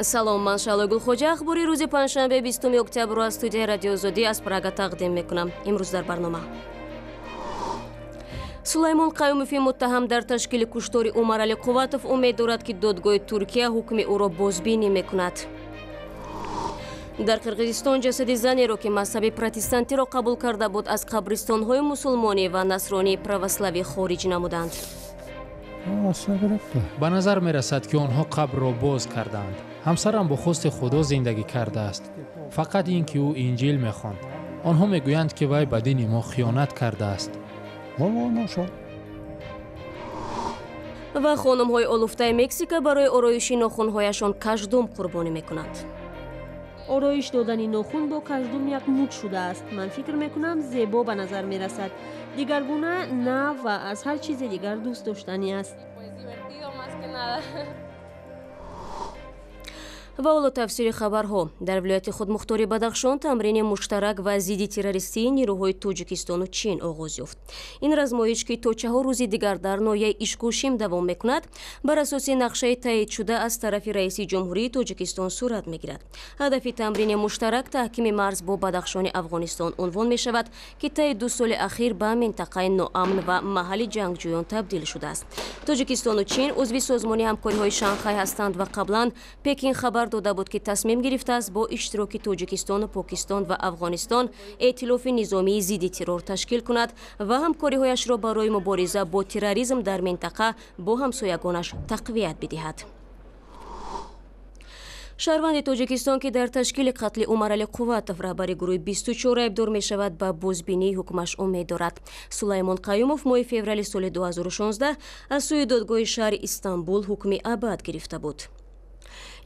Салом, ман Шаҳлои Гулхоҷа. Ахбори рӯзи панҷшанбе, 20 октябрро аз студияи Радиоозодӣ аз Прага тақдим мекунам. Имрӯз дар барнома: Сулаймон Қаюмови муттаҳам дар ташкили куштори Умаралӣ Қувватов умед дорад, ки додгоҳи Туркия ҳукми ӯро бозбинӣ мекунад. Дар Қирғизистон ҷасади занеро, ки мазҳаби протестантиро қабул карда буд, аз қабристонҳои мусулмонӣ ва насронии православӣ хориҷ намуданд. Ба назар мерасад, ки онҳо қабрро боз кардаанд. Ҳамсарам бо хости Худо зиндагӣ кардааст, фақат ин ки ӯ Инҷил мехонд. Онҳо мегӯянд, ки вай ба дини мо хиёнат кардааст. Ва хонумҳои олуфтаи Мексика барои ороиши нохунҳояшон каждум қурбонӣ мекунанд. Ороиш додани нохун бо каждум як муд шудааст. Ман фикр мекунам, зебо ба назар мерасад, дигаргуна, нав ва аз ҳар чизи дигар дӯст доштанӣ аст. Ва ҳоло тафсири хабарҳо. Дар вилояти худмухтори Бадахшон тамрини муштарак ва зидди террористии нерӯҳои Тоҷикистону Чин оғоз ёфт. Ин размоиш, ки то 4 рӯзи дигар дар ноҳияи Ишкошим давом мекунад, бар асоси нақшаи таъидшуда аз тарафи раиси Ҷумҳурии Тоҷикистон сурат мегирад. Ҳадафи тамрини муштарак таҳкими марз бо Бадахшони Афғонистон унвон мешавад, ки таи 2 соли ахир ба минтақаи ноамн ва маҳалли ҷангҷӯён табдил шудааст. Тоҷикистону Чин узви Созмони ҳамкориҳои Шанхай ҳастанд ва қаблан Пекин хабар дода буд, ки тасмим гирифтааст бо иштироки Тоҷикистону Покистон ва Афғонистон эътилофи низомии зидди террор ташкил кунад ва ҳамкориҳояшро барои мубориза бо терроризм дар минтақа бо ҳамсоягонаш тақвият бидиҳад. Шаҳрванди Тоҷикистон, ки дар ташкили қатли Умаралӣ Қувватов, раҳбари гурӯҳи 24, айбдор мешавад, ба бозбинии ҳукмаш умед дорад. Сулаймон Қаюмов моҳи феврали соли 2016 аз сӯи додгоҳи шаҳри Истанбул ҳукми абад гирифта буд.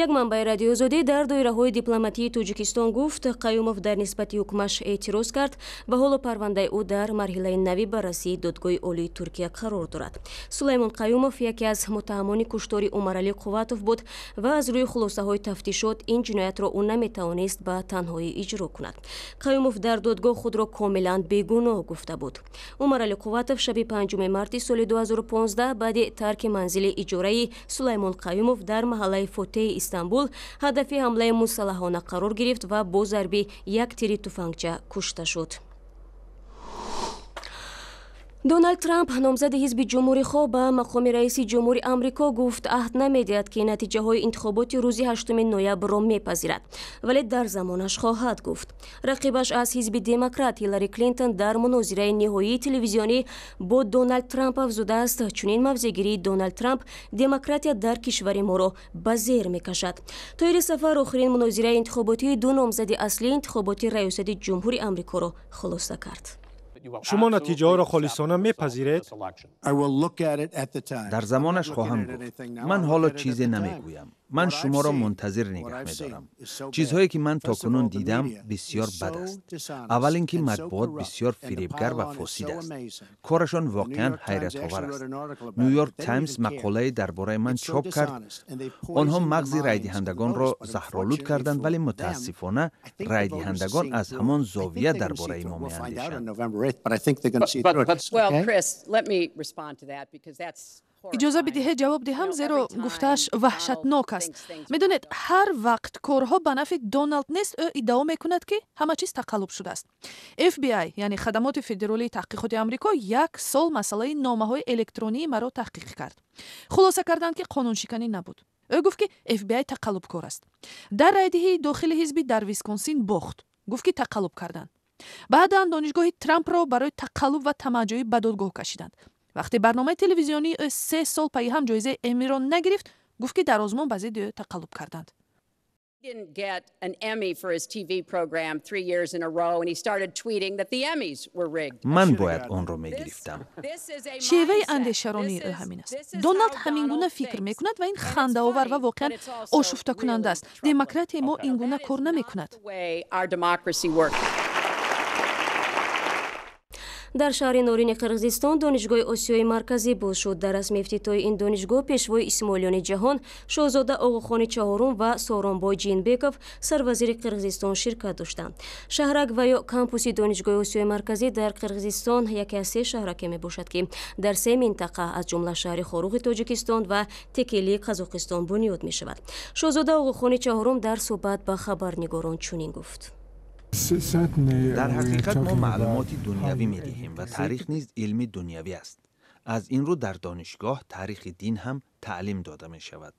Як манбаи Радиоозодӣ дар доираҳои дипломатии Тоҷикистон гуфт, Қаюмов дар нисбати ҳукмаш эътироз кард ва ҳоло парвандаи ӯ дар марҳилаи нави баррасии додгоҳи олии Туркия қарор дорад. Сулаймон Қаюмов яке аз муттаҳамони куштори Умаралӣ Қувватов буд ва аз рӯи хулосаҳои тафтишот ин ҷиноятро ӯ наметавонист ба танҳоӣ иҷро кунад. Қаюмов дар додгоҳ худро комилан бегуноҳ гуфта буд. Умаралӣ Қувватов шаби 5 марти соли 2015 баъди тарки манзили иҷораи Сулаймон Қаюмов дар маҳаллаи Фотеи Истанбул ҳадафи ҳамлаи мусаллаҳона қарор гирифт ва бо зарби як тири туфангча кушта шуд. Доналд Трамп, номзади ҳизби Ҷумҳурихоҳ ба мақоми раиси ҷумҳури Амрико, гуфт, аҳд намедиҳад, ки натиҷаҳои интихоботи рӯзи 8 ноябрро мепазирад, вале дар замонаш хоҳад гуфт. Рақибаш аз ҳизби Демократ Ҳиллари Клинтон дар мунозираи ниҳоии телевизионӣ бо Доналд Трамп афзудааст, чунин мавзеъгирии Доналд Трамп демократия дар кишвари моро ба зер мекашад. Тоҳири Сафар охирин мунозираи интихоботии ду номзади аслии интихоботи раёсати ҷумҳури Амрикоро хулоса кард. Шумо натиҷаҳоро холисона мепазиред? Дар замонаш хоҳам гуфт. Ман ҳоло чизе намегӯям. Ман шуморо мунтазир нигаҳ медорам. Чизҳое ки ман то кунун дидам, бисёр бад аст. Аввал ин ки матбуот бисёр фиребгар ва фосид аст. Корашон воқеан ҳайратовар аст. Нью-Йорк Таймс мақолае дар бораи ман чоп кард. Онҳо мағзи райдиҳандагонро заҳролуд карданд, вале мутаассифона райдиҳандагон аз ҳамон зовия дар бораи мо меандешанд. Иҷоза бидиҳед, ҷавоб диҳам, зеро гуфтааш ваҳшатнок аст. Медонед, ҳар вақт корҳо ба нафъи Доналд нест, ӯ иддао мекунад, ки ҳама чиз тақаллуб шудааст. FBI, яъне Хадамоти федералии таҳқиқоти Амрико, як сол масъалаи номаҳои электронии маро таҳқиқ кард. Хулоса карданд, ки қонуншиканӣ набуд. Ӯ гуфт, ки FBI тақаллубкор аст. Дар райдиҳии дохили ҳизбӣ дар Висконсин бохт, гуфт, ки тақаллуб карданд. Баъдан донишгоҳи Трампро барои тақаллуб ва тамаъҷӯӣ ба додгоҳ кашиданд. Вақте барномаи телевизионии ӯ 3 сол пайи ҳам ҷоизаи Эммиро нагирифт, гуфт, ки дар озмун ба зидди ӯ тақаллуб карданд. Didn't get an Emmy for his TV program 3 years in a row, and he started tweeting that the Emmys were rigged. Ман бояд онро мегирифтам. Шеваи андешаронии ӯ ҳамин аст. Доналд ҳамин гуна фикр мекунад ва ин хандаовар ва воқеан ошуфтакунанда аст. Демократияи мо ин гуна кор намекунад. Дар шаҳри Норини Қирғизистон Донишгоҳи Осиёи Марказӣ боз шуд. Дар расми ифтитоҳи ин донишгоҳ пешвои исмоилиёни ҷаҳон шоҳзода Оғохони Чаҳорум ва Сооронбой Ҷиинбеков, сарвазири Қирғизистон, ширкат доштанд. Шаҳрак ва ё кампуси Донишгоҳи Осиёи Марказӣ дар Қирғизистон яке аз се шаҳраке мебошад, ки дар се минтақа, аз ҷумла шаҳри Хоруғи Тоҷикистон ва Текелии Қазоқистон бунёд мешавад. Шоҳзода Оғохони Чаҳорум дар суҳбат ба хабарнигорон чунин гуфт: Дар ҳақиқат мо маълумоти дунявӣ медиҳем ва таърих низ илми дунявӣ аст. Аз ин рӯ дар донишгоҳ таърихи дин ҳам таълим дода мешавад.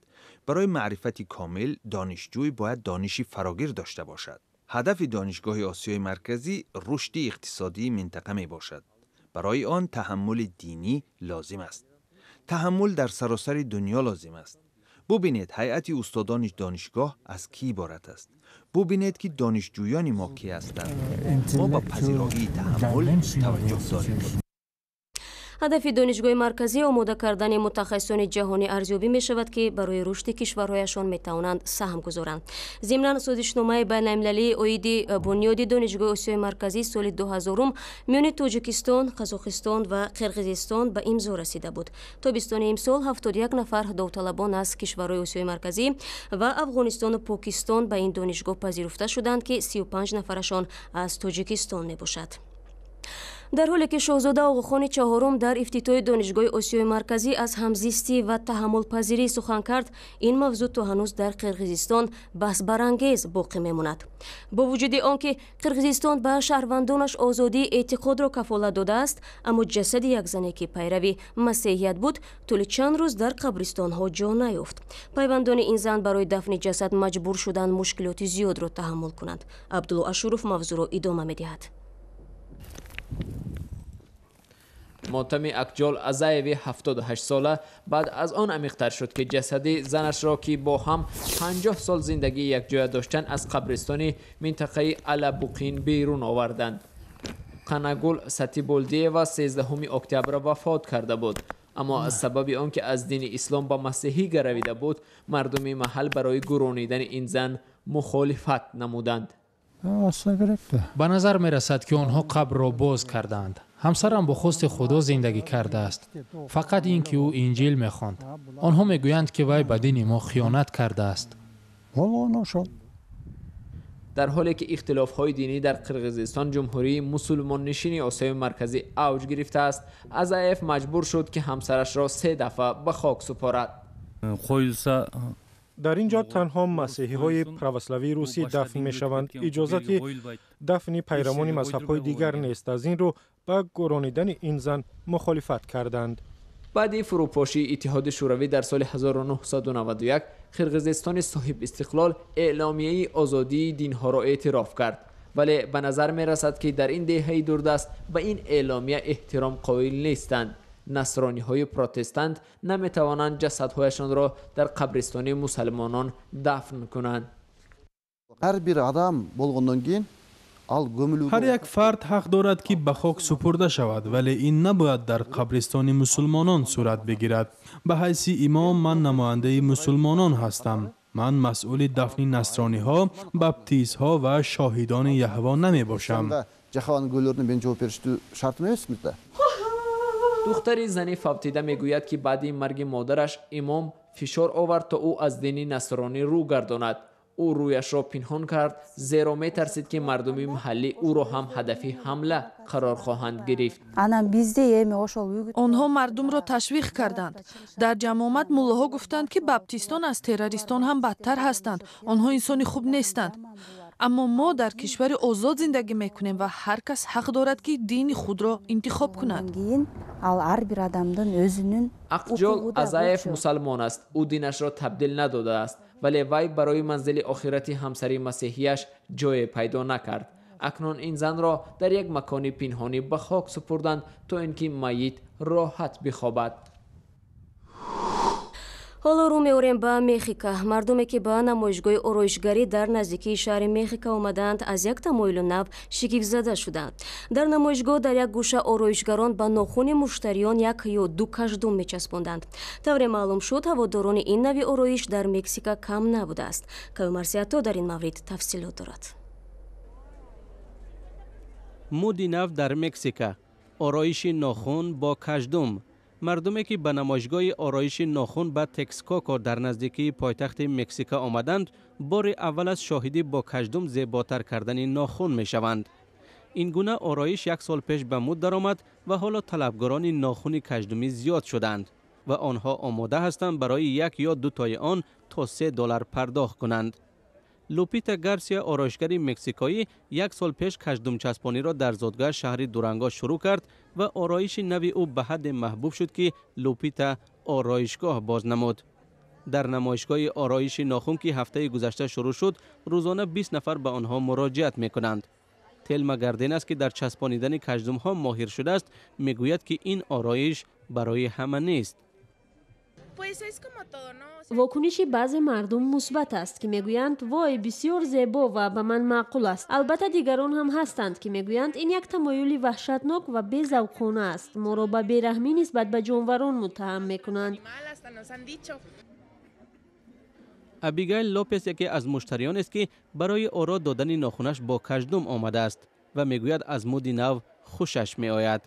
Барои маърифати комил донишҷӯй бояд дониши фарогир дошта бошад. Ҳадафи Донишгоҳи Осиёи Марказӣ рушди иқтисодии минтақа мебошад. Барои он таҳаммули динӣ лозим аст. Таҳаммул дар саросари дунё лозим аст. Бубинед, ҳайати устодони донишгоҳ аз кӣ иборат аст. Бубинед, ки донишҷӯёни мо кӣ ҳастанд. Мо ба пазироии таҳаммул таваҷҷӯҳ дорем. Ҳадафи Донишгоҳи Марказӣ омода кардани мутахассисони ҷаҳонӣ арзёбӣ мешавад, ки барои рушди кишварҳояшон метавонанд саҳм гузоранд. Зимнан, созишномаи байналмилалии оиди бунёди Донишгоҳи Осиёи Марказӣ соли 2000 миёни Тоҷикистон, Қазоқистон ва Қирғизистон ба имзо расида буд. Тобистони имсол 71 нафар довталабон аз кишварҳои Осиёи Марказӣ ва Афғонистону Покистон ба ин донишгоҳ пазируфта шуданд, ки 35 нафарашон аз Тоҷикистон мебошад. Дар ҳоле ки шоҳзода Оғохони Чаҳорум дар ифтитоҳи Донишгоҳи Осиёи Марказӣ аз ҳамзистӣ ва таҳаммулпазирӣ сухан кард, ин мавзӯъ то ҳанӯз дар Қирғизистон баҳсбарангез боқӣ мемонад. Бо вуҷуди он ки Қирғизистон ба шаҳрвандонаш озодии эътиқодро кафолат додааст, аммо ҷасади як зане, ки пайрави масеҳият буд, тӯли чанд рӯз дар қабристонҳо ҷо наёфт. Пайвандони ин зан барои дафни ҷасад маҷбур шуданд мушкилоти зиёдро таҳаммул кунанд. Абдулло Ашуров мавзӯъро идома медиҳад. Мотами Акҷол Азаеви 78 сола баъд аз он амиқтар шуд, ки ҷасади занашро, ки бо ҳам 50 сол зиндагии якҷоя доштанд, аз қабристони минтақаи Алабуқин берун оварданд. Қанагул Сатиболдиева 13 октябр вафот карда буд, аммо аз сабаби он ки аз дини ислом ба масеҳӣ гаравида буд, мардуми маҳал барои гуронидани ин зан мухолифат намуданд. Ба назар мерасад, ки онҳо қабрро боз кардаанд. Ҳамсарам бо хости Худо зиндагӣ кардааст, фақат ин ки ӯ Инҷил мехонд. Онҳо мегӯянд, ки вай ба дини мо хиёнат кардааст. Дар ҳоле ки ихтилофҳои динӣ дар Қирғизистон, ҷумҳурии мусулмоннишини Осиёи Марказӣ, авҷ гирифтааст, Азаев маҷбур шуд, ки ҳамсарашро се дафъа ба хок супорад. Дар ин ҷо танҳо масеҳиҳои православии русӣ дафн мешаванд. Иҷозати дафни пайравони мазҳабҳои дигар нест. Аз ин рӯ ба гӯронидани ин зан мухолифат карданд. Баъди фурӯпошии Иттиҳоди Шӯравӣ дар соли 1991, Қирғизистони соҳибистиқлол эъломияи озодии динҳоро эътироф кард, вале ба назар мерасад, ки дар ин деҳаи дурдаст ба ин эъломия эҳтиром қоил нестанд. Насрониҳои протестант наметавонанд ҷасадҳояшонро дар қабристони мусалмонон дафн кунанд. Ҳар як фард ҳақ дорад, ки ба хок супурда шавад, вале ин набояд дар қабристони мусулмонон сурат бигирад. Ба ҳайси имом ман намояндаи мусулмонон ҳастам. Ман масъули дафни насрониҳо, баптистҳо ва шоҳидони Яҳво намебошам. Духтари зани фавтида мегӯяд, ки баъди марги модараш имом фишор овард, то ӯ аз дини насронӣ рӯ гардонад. Ӯ рӯяшро пинҳон кард, зеро метарсид, ки мардуми маҳаллӣ ӯро ҳам ҳадафи ҳамла қарор хоҳанд гирифт. Онҳо мардумро ташвиқ карданд. Дар ҷамъомад муллоҳо гуфтанд, ки баптистон аз террористон ҳам бадтар ҳастанд, онҳо инсони хуб нестанд. Аммо мо дар кишвари озод зиндагӣ мекунем ва ҳар кас ҳақ дорад, ки дини худро интихоб кунад. Ақҷол Азаев мусалмон аст. Ӯ динашро табдил надодааст, вале вай барои манзили охирати ҳамсари масеҳияш ҷое пайдо накард. Акнун ин занро дар як макони пинҳонӣ ба хок супурданд, то ин ки майит роҳат бихобад. Ҳоло рӯ меорем ба Мехика. Мардуме, ки ба намоишгоҳи ороишгарӣ дар наздикии шаҳри Мехика омадаанд, аз як тамоюли нав шигифтзада шуданд. Дар намоишгоҳ дар як гӯша ороишгарон ба нохуни муштариён як ё ду каждум мечаспонданд. Тавре маълум шуд, ҳаводорони ин нави ороиш дар Мексика кам набудааст. Каюмарсиято дар ин маврид тафсилот дорад. Муди нав дар Мексика. Ороиши нохун бо каждум. Мардуме ки ба намоишгоҳи ороиши нохун ба Текскоко дар наздикии пойтахти Мексика омаданд, бори аввал аз шоҳидӣ бо каждум зеботар кардани нохун мешаванд. Ин гуна ороиш як сол пеш ба муд даромад ва ҳоло талабгарони нохуни каждумӣ зиёд шуданд ва онҳо омода ҳастанд барои як ё дутои он то $3 пардохт кунанд. Лупита Гарсия, ороишгари мексикоӣ, як сол пеш каждумчаспониро дар зодгоҳ шаҳри Дуранго шурӯъ кард ва ороиши нави ӯ ба ҳадде маҳбуб шуд, ки Лупита ороишгоҳ боз намуд. Дар намоишгоҳи ороиши нохун, ки ҳафтаи гузашта шурӯъ шуд, рӯзона 20 нафар ба онҳо муроҷиат мекунанд. Телма Гарденас, ки дар часпонидани каждумҳо моҳир шудааст, мегӯяд, ки ин ороиш барои ҳама нест. Вокуниши баъзе мардум мусбат аст, ки мегӯянд: вой, бисёр зебо ва ба ман маъқул аст. Албатта, дигарон ҳам ҳастанд, ки мегӯянд, ин як тамоюли ваҳшатнок ва безавқона аст, моро ба бераҳмӣ нисбат ба ҷонварон муттаҳам мекунанд. Абигайл Лопес яке аз муштариёнест, ки барои оро додани нохунаш бо каждум омадааст ва мегӯяд, аз муди нав хушаш меояд.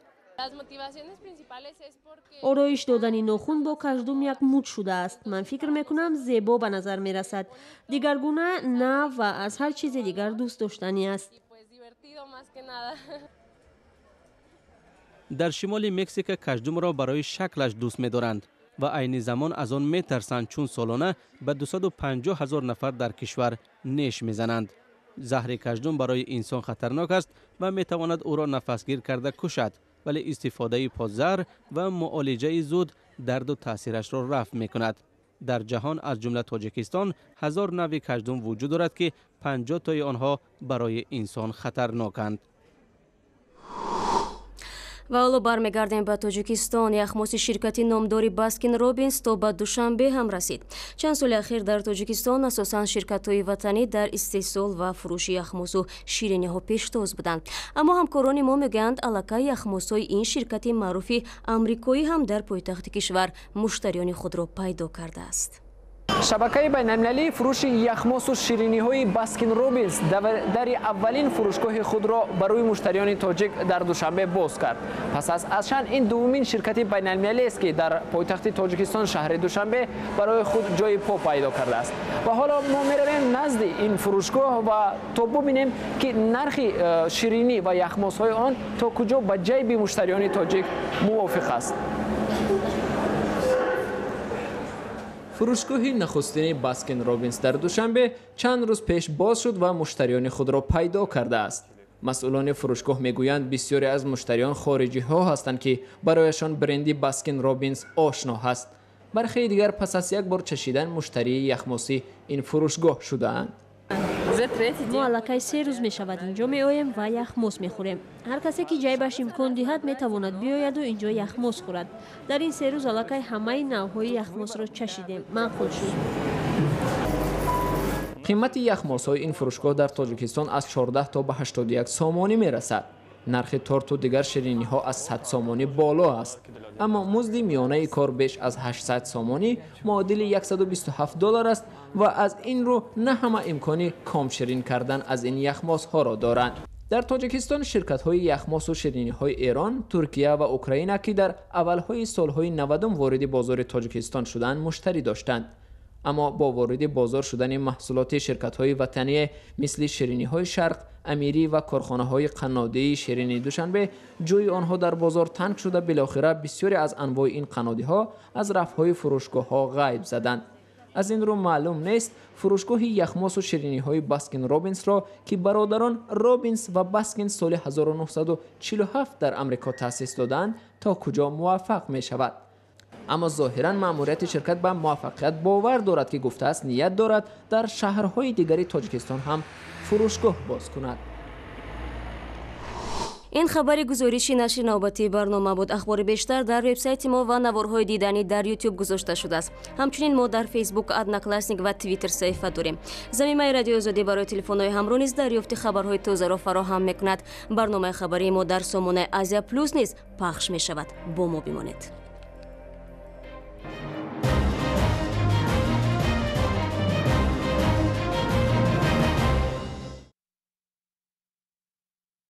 Ороиш додани нохун бо каждум як муд шудааст. Ман фикр мекунам, зебо ба назар мерасад, дигаргуна, нав ва аз ҳар чизе дигар дӯст доштанӣ аст. Дар шимоли Мексика каждумро барои шаклаш дӯст медоранд ва айни замон аз он метарсанд, чун солона ба 250 ҳазор нафар дар кишвар неш мезананд. Заҳри каждум барои инсон хатарнок аст ва метавонад ӯро нафасгир карда кушад, вале истифодаи подзаҳр ва муолиҷаи зуд дарду таъсирашро рафъ мекунад. Дар ҷаҳон, аз ҷумла Тоҷикистон, 1000 навъи каждум вуҷуд дорад, ки 50 тои онҳо барои инсон хатарноканд. Ва ҳоло бармегардем ба Тоҷикистон. Яхмоси ширкати номдори Баскин Робинс то ба Душанбе ҳам расид. Чанд соли ахир дар Тоҷикистон асосан ширкатҳои ватанӣ дар истеҳсол ва фурӯши яхмосу шириниҳо пештоз буданд. Аммо ҳамкорони мо мегӯянд, аллакай яхмосҳои ин ширкати маъруфи амрикоӣ ҳам дар пойтахти кишвар муштариёни худро пайдо кардааст. Шабакаи байналмилалии фурӯши яхмосу шириниҳои Баскин Робинс дари аввалин фурӯшгоҳи худро барои муштариёни тоҷик дар Душанбе боз кард. Пас аз Ашан ин дуввумин ширкати байналмилалиест, ки дар пойтахти Тоҷикистон, шаҳри Душанбе, барои худ ҷои по пайдо кардааст. Ва ҳоло мо меравем назди ин фурӯшгоҳ ва то бубинем, ки нархи ширинӣ ва яхмосҳои он то куҷо ба ҷайби муштариёни тоҷик мувофиқ аст. Фурӯшгоҳи нахустини Баскин Робинс дар Душанбе чанд рӯз пеш боз шуд ва муштариёни худро пайдо кардааст. Масъулони фурӯшгоҳ мегӯянд, бисёре аз муштариён хориҷиҳо ҳастанд, ки барояшон бренди Баскин Робинс ошно ҳаст. Бархеи дигар пас аз як бор чашидан муштарии яхмосӣ ин фурӯшгоҳ шудаанд. Мо аллакай 3 рӯз мешавад инҷо меоем ва яхмос мехӯрем. Ҳар касе, ки ҷайбаш имкон диҳад, метавонад биёяду инҷо яхмос хӯрад. Дар ин 3 рӯз аллакай ҳамаи навъҳои яхмосро чашидем. Маъқул шуд. Қимати яхмосҳои ин фурӯшгоҳ дар Тоҷикистон аз 14 то ба 81 сомонӣ мерасад. Нархи торту дигар шириниҳо аз 100 сомонӣ боло аст. Аммо музди миёнаи кор беш аз 800 сомонӣ, муодили $127 аст ва аз ин рӯ на ҳама имкони комширин кардан аз ин яхмосҳоро доранд. Дар Тоҷикистон ширкатҳои яхмосу шириниҳои Эрон, Туркия ва Украина, ки дар аввалҳои солҳои 90 вориди бозори Тоҷикистон шуданд, муштарӣ доштанд. Аммо бо вориди бозор шудани маҳсулоти ширкатҳои ватанӣ мисли шириниҳои Шарқ, Амирӣ ва корхонаҳои қаннодии ширини Душанбе, ҷои онҳо дар бозор танг шуда, билохира бисёре аз анвои ин қаннодиҳо аз рафҳои фурӯшгоҳҳо ғайб заданд. Аз ин рӯ маълум нест, фурӯшгоҳи яхмосу шириниҳои Баскин Робинсро, ки бародарон Робинс ва Баскин соли 1947 дар Амрико таъсис доданд, то куҷо муваффақ мешавад. Аммо зоҳиран маъмурияти ширкат ба муваффақият бовар дорад, ки гуфтааст, ният дорад дар шаҳрҳои дигари Тоҷикистон ҳам фурӯшгоҳ боз кунад. Ин хабари гузориши нашри навбатии барнома буд. Ахбори бештар дар вебсайти мо ва наворҳои диданӣ дар YouTube гузошта шудааст. Ҳамчунин мо дар Facebook, Одноклассник ва Twitter саҳифа дорем. Замимаи Радиои Озодӣ барои телефонҳои ҳамроҳ низ дарёфти хабарҳои тозаро фароҳам мекунад. Барномаи хабарии мо дар сомонаи Азия Плюс низ пахш мешавад. Бо мо бимонед.